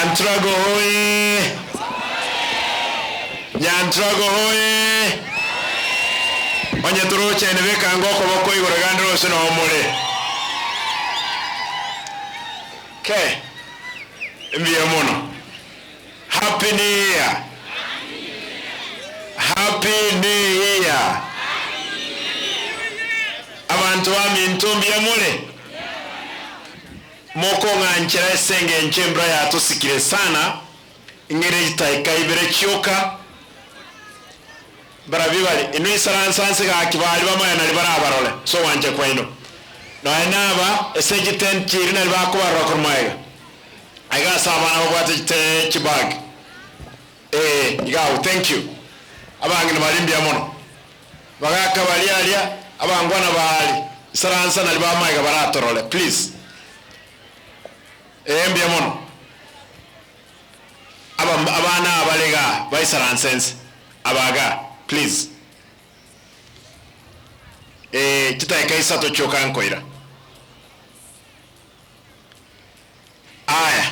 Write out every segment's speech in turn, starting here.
Nyantrago hoye! Nyantrago hoye! Onye torochene beka anga okoboko igoro gande rose noo more. Okay. Mbuya mono. Happy New Year! Happy New Year! Abanto baminto mbuya more? Mokong'anchera ase engencho embura yatosikire sana, ing'ire chitaika ibere chioka. Mbarabwo bare, Inwe isaransa nse gaki baria bamaya nario barabarore ase ogwancha kwaino. Nonya naba ase chitent chiria nario bakobarora korwa magega. Aiga ase abana babwate chite chibag. Ee, iga agwo, thank you. Abang'ina baria mbuya mono. Bagaka baria aria, abangwana baria, isaransa nario bamaiga baratorore, please. Ee, mbuya mono. Aba abana abare igaa baisaranse nse, aba igaa, please. Ee, chidakika isato chioka nkoira. Aya,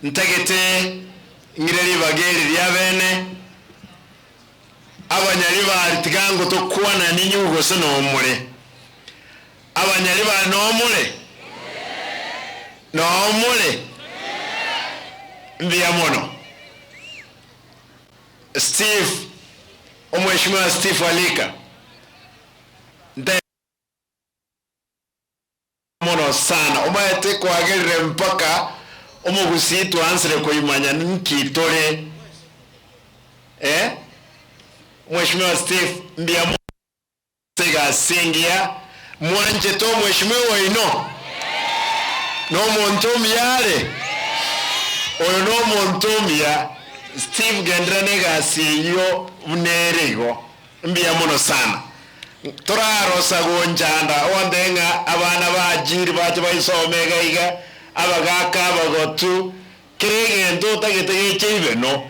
ntagete ng'ire ribaga eri ria bene, abanyaribari tiga ngotokwana ninywe gose nomore. Abanyaribari nomore? Nomore? Mbuya mono. Steve, Omweshimiwa Steve Alika, nte. Mono sana. Omanyete kwagerire mpaka omogusii twansire koimanya nki tore eh? Mweshimiwa Steve mbuya mono ase egasi engiya mwanchete omweshimiwa oino nomonto omuya are oyo nomonto omuya Steve genderera negasi eyio buna ere igo. Mbuya mono sana. Torarosa gonchanda onde ng'a abana ba Ajiri bache baisome iga iga, abagaka abagotu, kera egento otagete geche ibe no.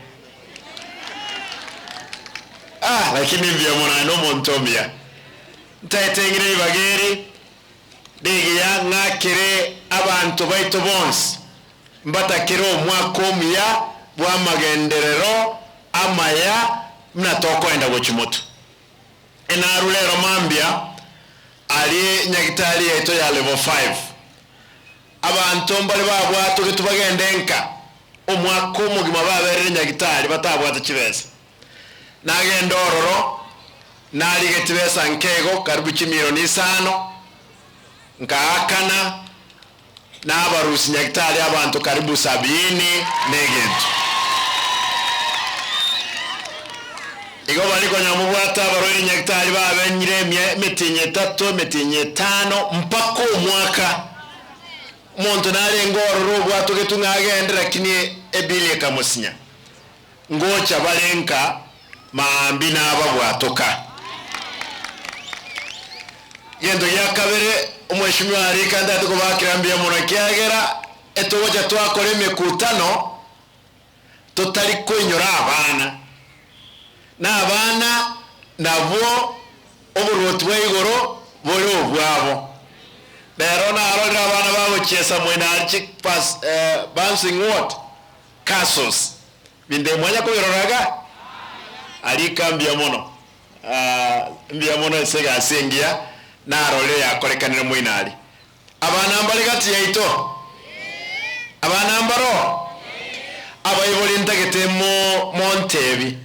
Ah, lakini mbuya mono aye nomonto omuya. Ntaete ng'ire ribaga eri rigiya ng'akere abanto baito bonsi mbatakere omwaka omuya bw'amagenderero amaya buna tokoenda gochia motwe. Enarure ero mambia aria nyagitari yaito ya level 5. Abanto mbare babwatogetwe bagende nka omwaka omogima baberire nyagitari batabwate chibesa. Nagenda ororo narige chibesa nkeigo karibu chimilioni isano nkaakana Nabarusia nyagitari abanto karibu sabini na egento. Igo baria konya mobwate abarwaire nyagitari babenyire emia emetienyi etato, emetienyi etano, mpaka omwaka. Omonto narenge ororo obwatogetwe ng'a agende lakini ebill ekamosinya. Ngocha bare nka maambia nababwatoka. Egento gia kabere, omweshimiwa Arika ntagete kobakera mbuya mono ekiagera etogocha twakora emekutano totari koinyora abana, na abana nabwo oboruoti bwa igoro bore obwabo. Rero narorire abana bagochiesa moino aria chi pas bouncing what? Castles. Binde mwanya kobirora iga? Arika mbuya mono, mbuya mono ase egasi engiya narorire yakorekanire moino aria. Abana mbare gati yaito? Abana mbaroo? Abaibori ntagete mo montebi,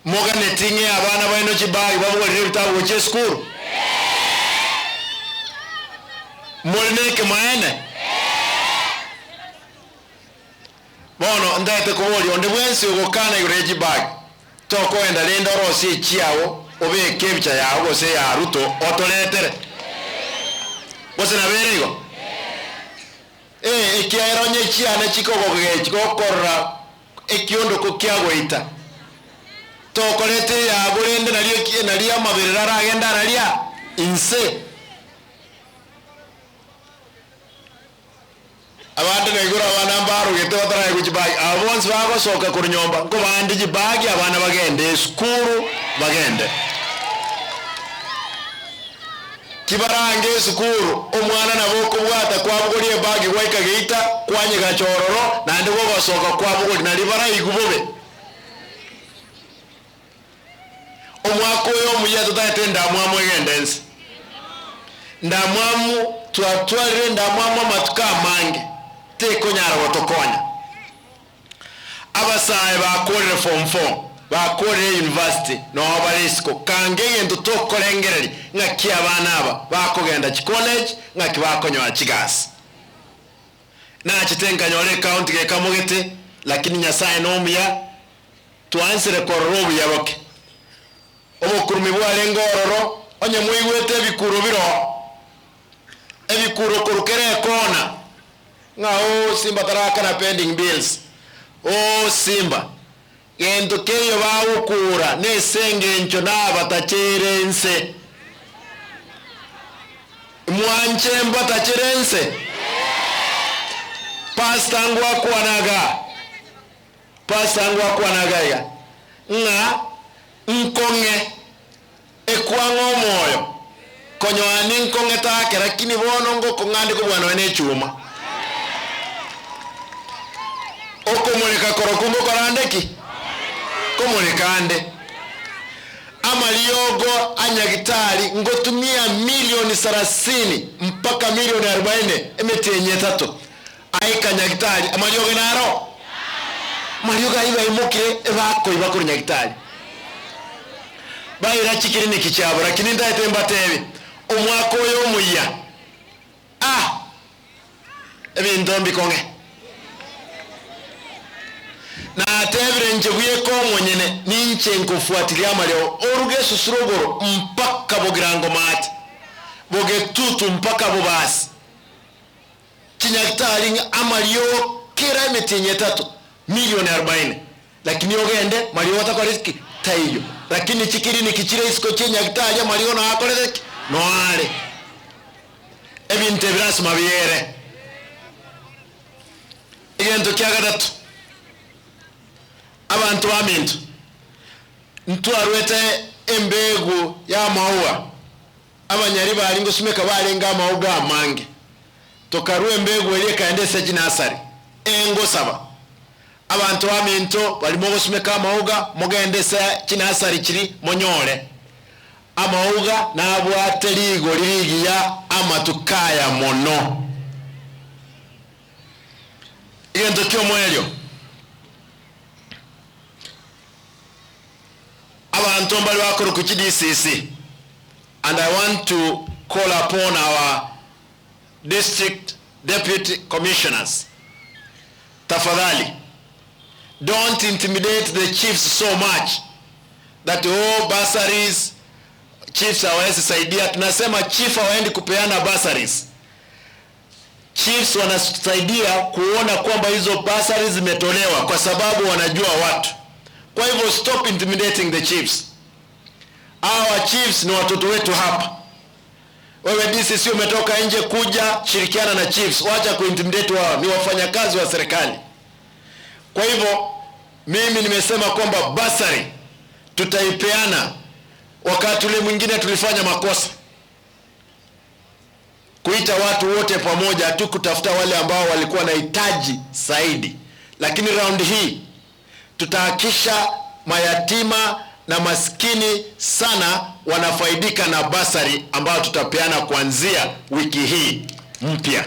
moganeti ng'e abana baino chibagi babogorire ebitabu gochia esukuru? More nekemaene? Bono ntagete koboria onde bwensi ogokana igoro ye chibagi, tokoenda rende orosie echiao obeke ebicha yao gose eya Ruto otoretere? Gose nabere igo? Ee, ekiagera onye echiane chikogogechi gokorora ekiondoko kiagoita, tokoreta eyago rende nario nario amaberero aragende araria inse. Abande naigoro abana mbarogete bataraegwa chibagi, aba bonsi bagosoka korwa nyomba nkobande chibagi abana bagende esukuru bagende. Kibarange esukuru omwana nabo okobwata kwabogoria. Kwabogoria ebagi gwaika geita, kwanyegacha ororo, naende gogosoka kwabogoria nario baraigwe bobe. Omwaka oyo omuya totagete endamwamu egende ense. Ndamwamu twatwarire endamwamu amatuko amange tekonyara gotokonya. Abasae bakorire form four, bakorire university noo bare isiko, kanga egento tokorengereria ng'aki abana aba bakogenda chicollege, ng'aki bakonyora chigasi. Nachete nkanyora ecounty gekamogete, lakini Nyasaye nomuya, twansire korora obuya boke. Obokurumi bwarenge ororo, onye mwaigwete ebikuro bire oo, ebikuro korwa kera ekona, ng'a oo Simba tarakana pending bills, oo Simba, gento keiyo bagokura nese engencho nabatachere inse. Mwanche mbatachere inse? Pastor ngwakwanaga. Pastor ngwakwanaga iga, ng'a nkong'e ekwang'a omoyo, konyoa ninkong'ete ake, lakini bono ngokong'a ande kobua nonya nechuma. Okomoreka korokwo ngokora ande ki? Komoreka ande. Amariogo a nyagitari ngotumia milioni sarasini mpaka milioni arubaini emetienyi etato. Aika nyagitari, amariogo naro? Amariogo ayio baimokire ebakoiba korwa nyagitari, baira chikiriniki chiabo. Lakini ntaete mbatebi, omwaka oyo omoyia, ah, ebinto mbikong'e. Natebire inche bweka omonyene, ninche nkofuatilia amariogo, oruge esusuro igoro mpaka bogirango maate, bogetutu mpaka bobasi. Chinyagitari ng'a amariogo kera emetienyi etato milioni arobaini, lakini ogende mariogo takoreti ki? Taiyo. Lakini chikiriniki chire isiko chi'enyagitari amariogo nao akorete ki? Noo are. Ebinto ebi lasima biere. Egento kia gatato, abanto baminto, ntwarwete embegu y'amaua. Abanyari baria ngosumeka barenge amaogo amange, tokarua embegu eria ekaenda ase chinasari. Ee, ngosaba, abanto baminto baria mogosumeka amaoga, mogende ase chinasari chiria monyore amaoga nabwate rigori rigiya amatuko aya mono. Egento ki'omoerio. Abanto mbare bakorokwa chiDCC and I want to call upon our district deputy commissioners, tafadhali don't intimidate the chiefs so much that oh bursaries chiefs hawawezi saidia. Tunasema chief hawaendi kupeana bursaries. Chiefs wanasaidia kuona kwamba hizo bursaries zimetolewa kwa sababu wanajua watu. Kwa hivyo stop intimidating the chiefs. Hawa chiefs ni watoto wetu hapa. Wewe DCC umetoka nje kuja shirikiana na chiefs, wacha kuintimidate wao, ni wafanyakazi wa serikali. Kwa hivyo mimi nimesema kwamba bursary tutaipeana. Wakati ule mwingine tulifanya makosa kuita watu wote pamoja tu kutafuta wale ambao walikuwa wanahitaji zaidi, lakini round hii tutahakisha mayatima na maskini sana wanafaidika na basari ambayo tutapeana kuanzia wiki hii mpya.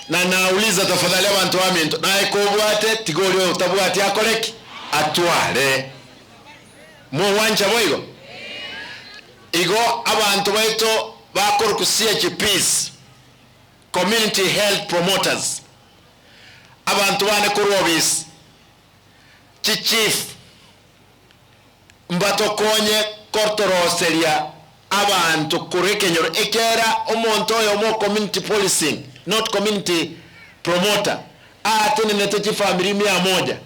Na nauliza tafadhali abantu baminto naye kobwate tiga oria otabwati akore ki? Atware. Mogwancha boigo? Igo abanto baito bakorokwa CHPs, Community Health Promoters, abanto bane korwa obisi, chichief, mbatokonye kotoroseria abanto korwa ekenyoro, ekiagera omonto oyomo o community policing, not community promoter, aatenenete chifamiri mia moja.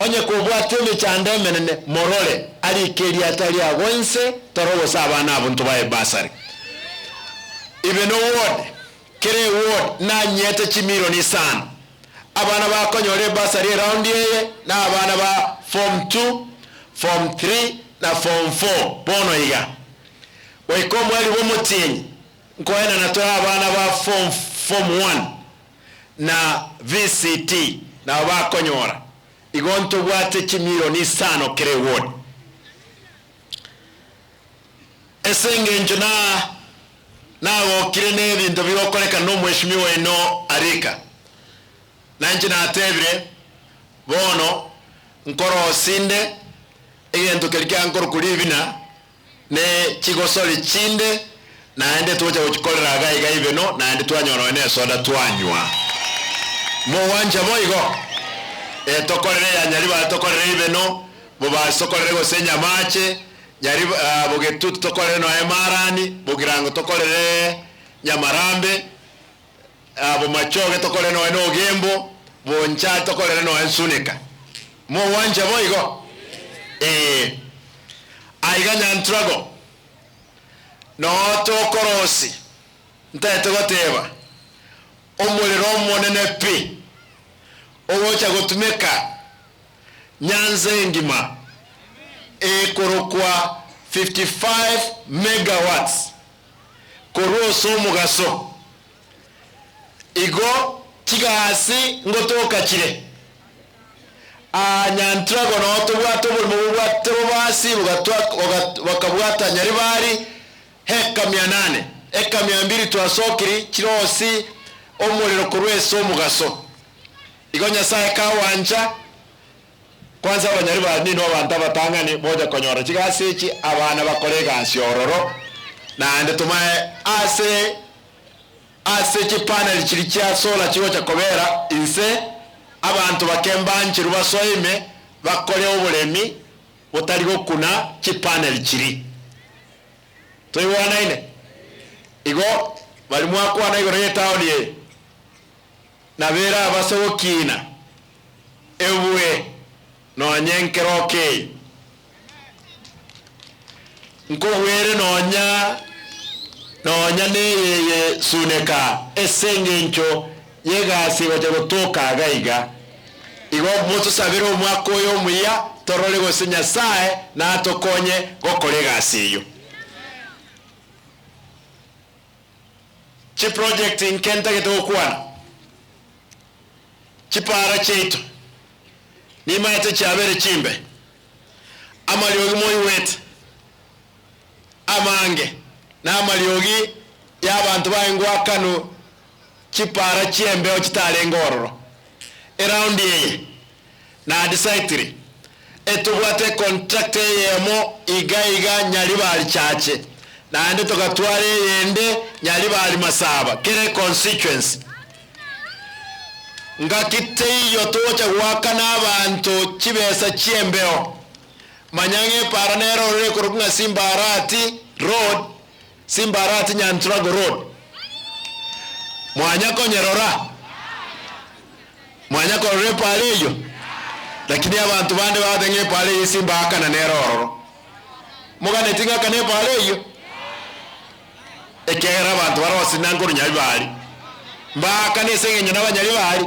Onye kobwate emechando emenene, morore, arike eriata riago inse, toro gose abana abwo ntobae bursary. Ibe no ward, kera eward nanyete chimilioni isano. Abana bakonyora ebursary eround eye na abana ba form two, form three na form four bono iga. Goika omweri bw'omotienyi. Nkoenana tore abana ba form form one na VCT nabo bakonyora. Igo ntobwate chimilioni isano kera eward. Ase engencho na nagokire nebinto bigokorekana na omweshimiwa oino Arika. Nainche natebire, Bono nkorosie inde egento keria kiankorokwa ribina, ne chigosori chinde, naende tocha gochikorera iga iga ibeno, naende twanyora nonya nesoda twanywa. Mogwancha boigo? Eh, tokorere ya Nyaribari tokorere ibeno, Bobasi tokorere gose Nyamache, Nyarib ah, Bogetutu tokorere nonya Marani, Bogirango tokorere Nyamarambe, Bomachoge tokorere nonya nogembo, Bonchari tokorere nonya nsuneka. Mogwancha boigo? Ee. Aiga Nyantrago noo tokorosi, ntaete goteba, omorero omonene pi, ogocha gotumeka Nyanza engima, ekorokwa 55 megawatts. Korwa ase omogaso. Igo chigasi ngotoka chire. Aa Nyantrago noo tobwate oborimo bobwate bobasi bogatwa bakabwata Nyaribari heka mia nane eka mia mbiri twasokiri chirosi omorero korwa ase omogaso. Igo Nyasae kawancha. Kwansa abanyari ba ninwe abanto abatang'ani mocha konyora chigasi echi, abana bakore egasi ororo, naende tomae ase ase chipanel chiria chia solar chigocha kobera inse, abanto bake mbancherwe basoe ime bakore oboremi botari gokuna chipanel chiria. Toigwanaine? Igo baria mwakwana igoro y'etaoni eye, Nabere abase gokiina ebwe nonya enkeroka eye, nkogwere nonya nonya neyeye suneka ase engencho y'egasi egocha gotoka iga iga. Igo motosabere omwaka oyo omuya torore gose Nyasae natokonye gokora egasi eyio. Chiproject nke ntagete gokwana, chipara chiaito nimaete chiabeire chimbe, amariogi moigwete amange na amariogi ya abanto baye ngoakanwe chipara chiembeo chitarenge ororo. Eround eye na decidire etobwate econtract eyemo iga iga Nyaribari Chache naende togatwara eyende Nyaribari Masaba kera econstituency. Ngaki teiyo togocha goakana abanto chibesa chiembeo. Manya ng'a epara nere ororo ekorokwa ng'a Simba Arati Road, Simba Arati Nyanturago Road. Mwanya konyerora? Mwanya korora epaara eyio? Lakini abanto bande bagoteba ng'a epaara eyio Simba akana nere ororo. Moganeti ng'a akane epaara eyio? Ekiagera abanto bare osina nkorwa Nyaribari, mbaakane ase eng'encho nabanyaribari.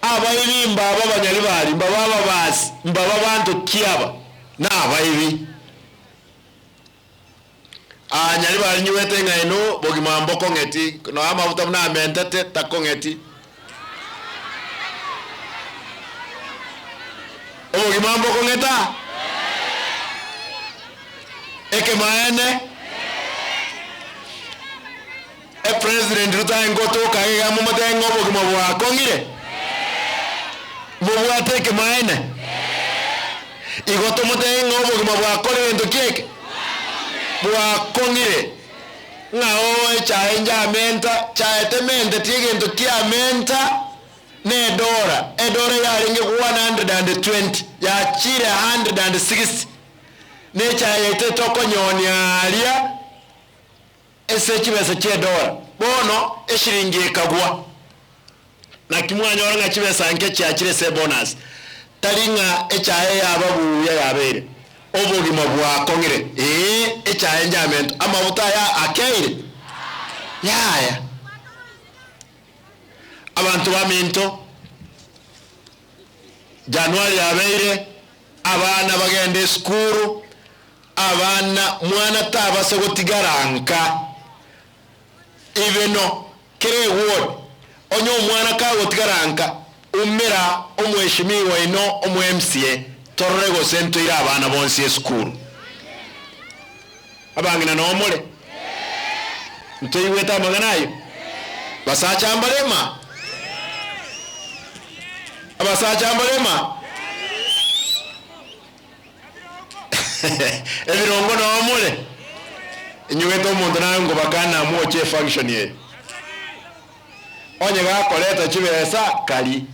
Abaibi mbaba abanyaribari, mbaba ababasi, mbaba banto ki aba? Nabaibi. Aa Nyaribari nyigwete ng'a inwe bogima mbokong'eti, nonya amafuta buna amentete takong'eti. Obogima mbokong'eta? Ekemaene, epresident Ruto aye ngotoka iga iga momotebie ng'a obogima bwakong'ire? Mobwate ekemaene? Igo tomotebie ng'a obogima bwakore gento ki eke? Bwakong'ire. Ng'a oo echae njamenta, chae tementeti egento kiamenta. Nedora, edora yarenge 120, yachire 160, nechae yaito tokonyonia aaria ase chibesa chi'edora. Bono eshiringi ekagwa. Naki mwanyora ng'a chibesa nke chiachire ase ebonus, tari ng'a echae yaba buya yabeire. Obogima bwakong'ire, ee, echae njamento, amafuta aya akeire? Yaya. Abanto baminto, Januari yabeire, abana bagende esukuru, Abana mwana tabasa gotigara nka ibeno kera eward onye omwana kagotigara nka umera omweshimiwa oino omo MCA torore gose ntoire abana bonsi esukuru. Abang'ina noo more? Ntoigwete amang'ana ayio? Basacha mbarema? Abasacha mbarema? Ebirongo noo more? Inyugete omonto naye ngobakana amoche efunction eye. Onye gakoreta chibesa kari,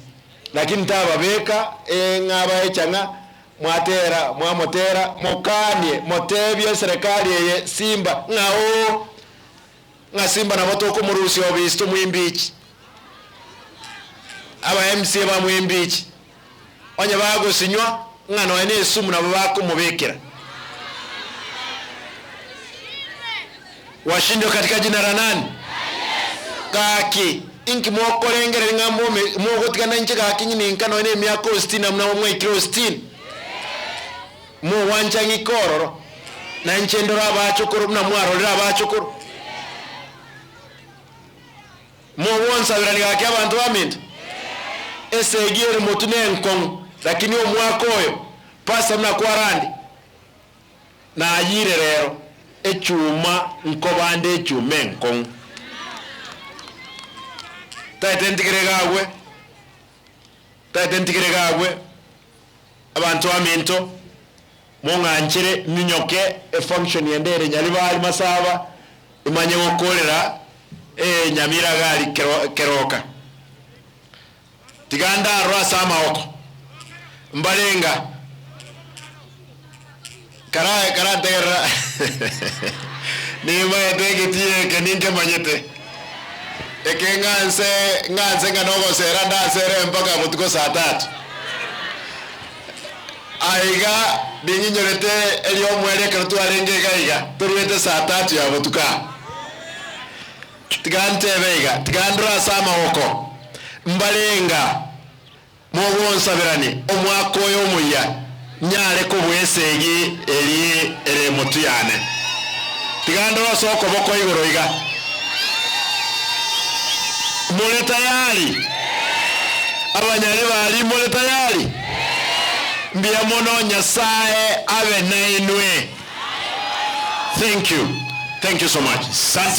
lakini tababeka ng'a abae chang'a mwatera mwamotera mokanie motebie eserekari eye Simba ng'a oo ng'a Simba nabo tokomorusia obisi tomoimbichi. Aba MCA bamoimbichi. Onye bagosinywa ng'a nonya ne esumu nabo bakomobekera. Washindwe katika jina la nani? Gaki, inki mokorengereria ng'a mome mogotigana inche gaki ninka nonya ne emiaka o sitini na mwaikire o sitini? Mogwancha ng'ike ororo, na inche ndore abachokoro buna mwarorire abachokoro. Mogonsabirani gaki abanto baminto? Esegi ere motwe nenkong'u, lakini omwaka oyo Pastor buna kwarandi nayire rero echuma nkobande echuma enkong'u. Taete ntigere iga agwe, taete ntigere iga agwe, abanto baminto mong'anchere minyoke efunction ende ere Nyaribari Masaba. Imanye gokorera enyamira gari keroka. Tiga ndarore ase amaboko mbarenga kara karantegerera nimaete egetii eke ninkemanyete eke ng'anse ng'anse ng'a nogosera ndasere mpaka botuko saa tatu. Aiga ning'inyorete eriomoerio ekero twarenge iga iga, toruete saa tatu ya botuko aa. Tiga ntebe iga, tiga ndore ase amaboko, mbarenga mogonsaberani omwaka oyo omoyia, nyare kobua esegi eri ere motwe yane. Tiga ndore ase okoboko igoro iga. More tayari? Abanyaribari more tayari? Mbuya mono Nyasae abe nainwe. Thank you. Thank you so much. Sante.